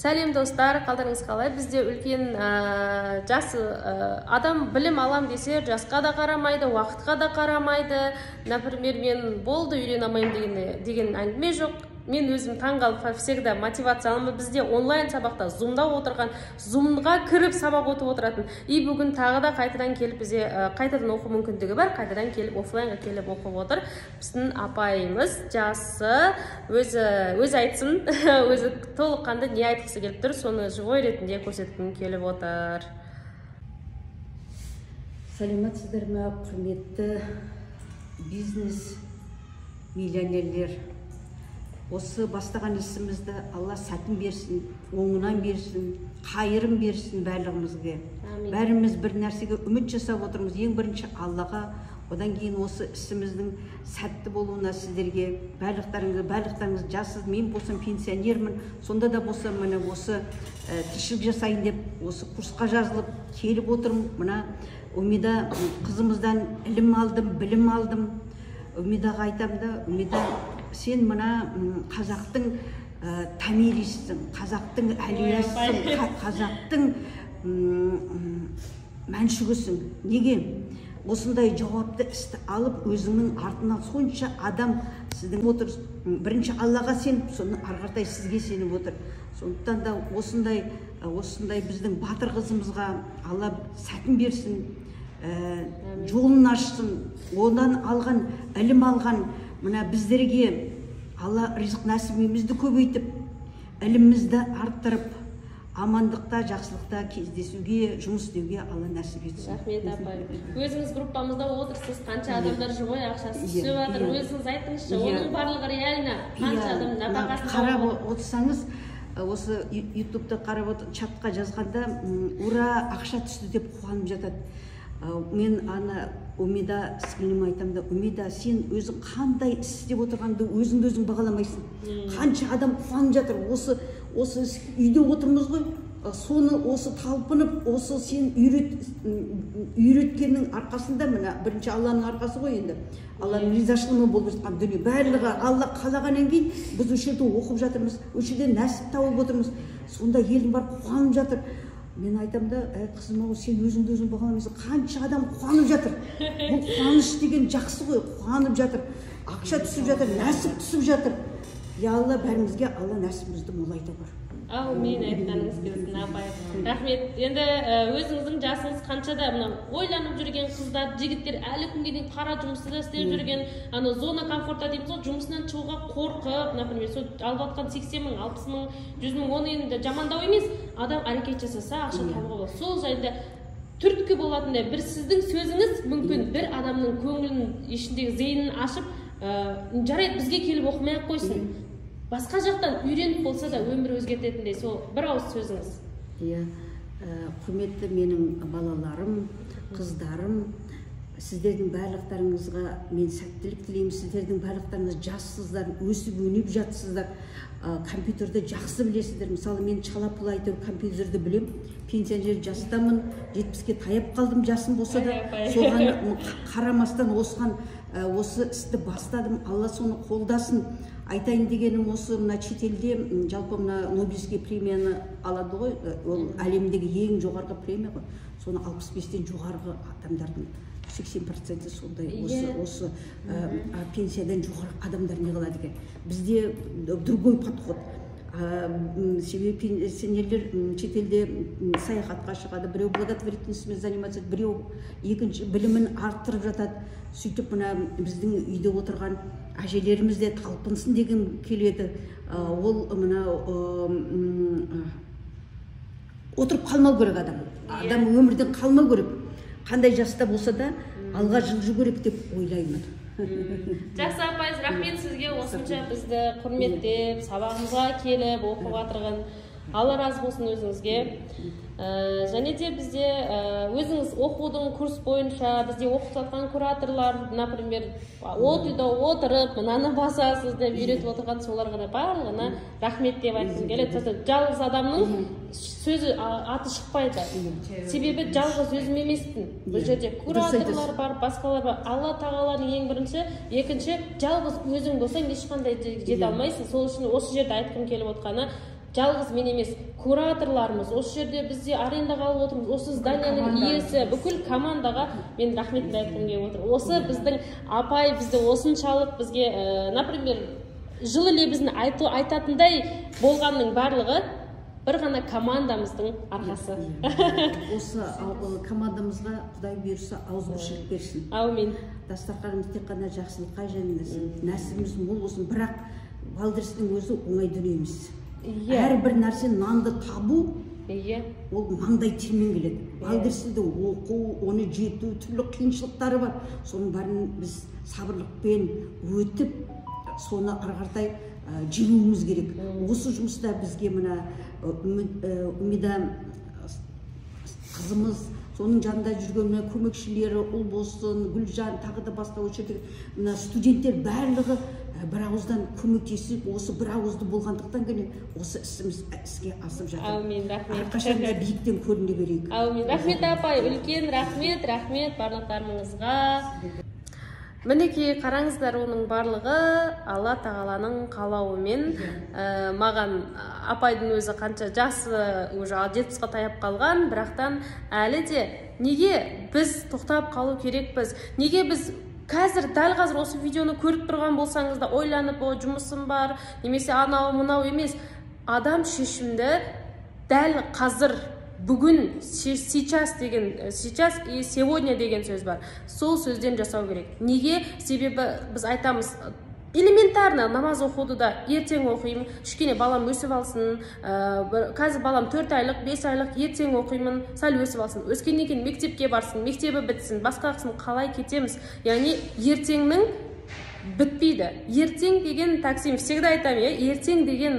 Сәлем, достар, қалдарыңыз қалай? Бізде үлкен жас адам білім алам десе, жасқа да қарамайды, уақытқа да қарамайды. Например, мен болды, үйрене алмаймын деген әңгіме жоқ. Мен өзім таңғалып, всегда мотивация аламын. Бізде онлайн сабақта, зумда отырған, зумға кіріп сабақ өтіп отыратын. И бүгін тағы да қайтадан келіп, бізде қайтадан оқу мүмкіндігі бар, қайтадан келіп, офлайнға келіп оқып отыр. Біздің апайымыз жасы, өзі айтсын, өзі толыққанды не айтқысы келіп тұр, соны живой ретінде көрсеткім келіп отыр. Сәлеметсіздер ме, құрметті бизнес миллионерлер! Осы бастаған ісімізді Алла сәтін берсін, оңынан берсін, қайырын берсін барлығымызға. Әмин. Бәріміз бір нәрсеге үміт жасап отырмыз. Ең бірінші Аллаға, одан кейін осы ісіміздің сәтті болуына сіздерге, барлықтарыңыз, барлықтарыңыз жассыз, мен болсам пенсионермін, сонда да болса міне осы тіршілік жасайын деп осы курсқа жазылып келіп отырмын. Мына Умида қызымыздан ілім алдым, білім алдым. Умидаға айтамын да: «Умида, сен мына қазақтың Томирисісің, қазақтың Әлиясысың, қазақтың Мәншүгісің. Неге осындай жауапты істі алып, өзіңнің артынан сонша адам сіздің отыр? Бірінші Аллаға сеніп, соны ары қаратай сізге сеніп отыр. Сондықтан да осындай біздің батыр қызымызға Алла сәтін берсін, жолын ашсын. Одан алған ілім алған мына біздерге Алла ризық нәсібімізді көбейтіп, ілімімізді арттырып, амандықта, жақсылықта кездесуге, жұмыс істеуге Алла нәсіп етсін. Рахмет, апай. Өзіңіз группамызда отырсыз, қанша адамдар живой ақшасы түсіп жатыр. Өзіңіз айтыңызшы, оның барлығы реально қанша адам нәпақасын Қарап тауып отыр? отырсаңыз, осы ютубта қарап отыр, чатқа жазғанда «Ура, ақша түсті» деп қуанып жатады. Мен ана Умида сіңліме айтамын да: «Умида, сен өзің қандай іс істеп отырғаныңды өзіңді өзің бағаламайсың. Қанша адам қуанып жатыр. Осы үйде отырмыз ғой, соны осы талпынып, осы сен үйреткеннің арқасында, міне, бірінші Алланың арқасы ғой енді, Алланың ризашылығымен болып жатқан дүние барлығы. Алла қалағаннан кейін біз осы жерде оқып жатырмыз, осы жерде нәсіп тауып отырмыз. Сонда елдің бәрі қуанып жатыр». Мен айтамын да: «Әй, қызым ау, сен өзіңді өзің бағаламайсың. Қанша адам қуанып жатыр. Бұл қуаныш деген жақсы ғой, қуанып жатыр, ақша түсіп жатыр, нәсіп түсіп жатыр. Я Алла, бәрімізге Алла нәсібімізді молайта көр». Әумин, айтқаныңыз келсін, апай, рахмет. Енді өзіңіздің жасыңыз қаншада? Мына ойланып жүрген қыздар, жігіттер, әлі күнге дейін қара жұмыста да істеп жүрген, ана зона комфорта дейміз ғой, жұмысынан шығуға қорқып, например, сол алып жатқан 80 мың, 60 мың, 100 мың, оны енді жамандау емес, адам әрекет жасаса, ақша табуға болады. Сол жайында түрткі болатындай бір сіздің сөзіңіз мүмкін бір адамның көңілін, ішіндегі зейінін ашып, жарайды, бізге келіп оқымай ақ қойсын, басқа жақтан үйреніп болса да өмір өзгертетіндей сол бір ауыз сөзіңіз. Иә, құрметті менің балаларым, қыздарым, сіздердің барлықтарыңызға мен сәттілік тілеймін. Сіздердің барлықтарыңыз жассыздар, өсіп өніп жатсыздар, компьютерді жақсы білесіздер. Мысалы, мен шала пұла әйтеуір компьютерді білем, пенсионер жастамын, 70-ке таяп қалдым жасым болса да, Ай, апай. соған қарамастан осыған осы істі бастадым. Алла соны қолдасын. Айтайын дегенім, осы мына шетелде жалпы мына Нобелевский премияны алады ғой, ол әлемдегі ең жоғарғы премия ғой. Соны 65-тен жоғарғы адамдардың 80%-і сондай осы осы пенсиядан жоғары адамдар не қылады екен. Бізде другой подход. Себебі пенсионерлер шетелде саяхатқа шығады, біреу благотворительностьмен заниматься етеді, біреу екінші білімін арттырып жатады. Сөйтіп мына біздің үйде отырған әжелеріміз де талпынсын деген келеді. Ол мына отырып қалмау керек адам. Адам өмірден қалмау керек. Қандай жаста болса да алға жылжу керек деп ойлаймын. Жақсы, апай, рахмет сізге, осынша бізді құрметтеп, сабағымызға келіп оқып жатырған. Алла разы болсын өзіңізге. Және де бізде өзіңіз оқудың курс бойынша бізде оқып жатқан кураторлар, например, үйде отырып мынаны басасыз деп үйретіп отырған, соларға да барлығына рахмет деп айтқым келеді. Сосын жалғыз адамның сөзі, аты шықпайды, себебі жалғыз өзім емеспін бұл жерде, кураторлар бар, басқалар бар. Алла тағаланың ең бірінші, екінші, жалғыз өзің болсаң, ешқандай жерге жете алмайсың. Сол үшін осы жерде айтқым келіп отқаны Жалғыз мен емес, кураторларымыз, осы жерде бізде арендаға алып отырмыз, осы зданияның иесі, бүкіл командаға мен рахметімді айтқым келіп отыр. Осы біздің апай бізді осыншалық бізге, например, жылы лебізін айтатындай болғанның барлығы бір ғана командамыздың арқасы. Осы командамызға Құдай бұйырса ауызбіршілік берсін. Әумин. Дастарханымыз тек қана жақсылыққа жайылсын, нәсібіміз мол болсын, бірақ Wildberries-тің өзі оңай дүние емес. Әрбір нәрсе нанды табу, ол маңдай термен келеді. Wildberries-ті оқу, оны жету, түрлі қиыншылықтары бар. Соның бәрін біз сабырлықпен өтіп, соны ары қаратай жеңуіміз керек. Осы жұмыста бізге мына Умида қызымыз, соның жанында жүрген мына көмекшілері Ұлбосын, Гүлжан, тағы да басқа осы жердегі мына студенттер барлығы бір ауыздан көмектесіп, осы бір ауызды болғандықтан кейін осы ісіміз іске асып жатыр. Әумин, рахмет. Әрқашан да биіктен көріне берейік. Әумин, рахмет апай, үлкен рахмет, рахмет барлықтарыңызға. Мінекей қараңыздар, оның барлығы Алла Тағаланың қалауымен. Маған апайдың өзі қанша жасы, уже 70-қа таяп қалған, бірақтан әлі де неге біз тоқтап қалу керекпіз? Неге біз қазір, дәл қазір осы видеоны көріп тұрған болсаңыз да ойланып, о, жұмысым бар, немесе анау мынау емес. Адам шешімді дәл қазір, бүгін, сейчас деген, сейчас и сегодня деген сөз бар. Сол сөзден жасау керек. Неге? Себебі біз айтамыз, элементарно намаз оқуды да ертең оқимын, кішкене балам өсіп алсын, қазір балам 4 айлық, 5 айлық, ертең оқимын, сәл өсіп алсын, өскеннен кейін мектепке барсын, мектебі бітсін, басқа қылсын, қалай кетеміз? Яғни ертеңнің бітпейді. Ертең деген такси, всегда айтамын, ертең деген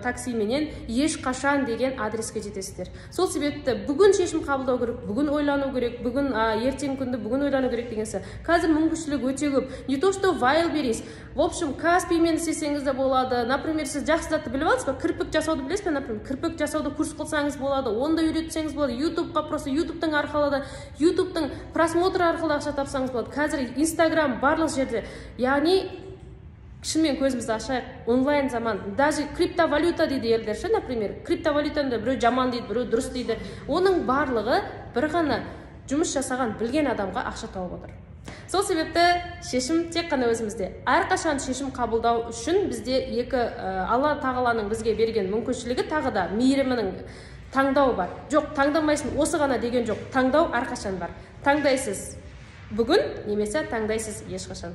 таксименен ешқашан деген адреске жетесіздер. Сол себепті бүгін шешім қабылдау керек, бүгін ойлану керек, бүгін, ертең күнді бүгін ойлану керек деген сияқты. Қазір мүмкіншілік өте көп. Не то что Wildberries, в общем, Каспиймен істесеңіз де болады. Например, сіз жақсы затты біліп аласыз ба? Кірпік жасауды білесіз бе? Например, кірпік жасауды курс қылсаңыз болады, оны да үйретсеңіз болады. YouTube-қа просто YouTube-тың арқылы да, YouTube-тың просмотры арқылы ақша тапсаңыз болады. Қазір Instagram барлық жерде. Яғни шынымен көзімізді ашайық, онлайн заман. Даже криптовалюта дейді елдер ше, например, криптовалютаны да біреу жаман дейді, біреу дұрыс дейді. Оның барлығы бір ғана жұмыс жасаған білген адамға ақша тауып отыр. Сол себепті шешім тек қана өзімізде. Әрқашан шешім қабылдау үшін бізде екі, Алла Тағаланың бізге берген мүмкіншілігі, тағы да мейірімінің таңдауы бар. Жоқ, таңдамайсың, осы ғана деген жоқ. Таңдау әрқашан бар. Таңдайсыз бүгін немесе таңдайсыз ешқашан.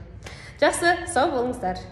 Жақсы, сау болыңыздар.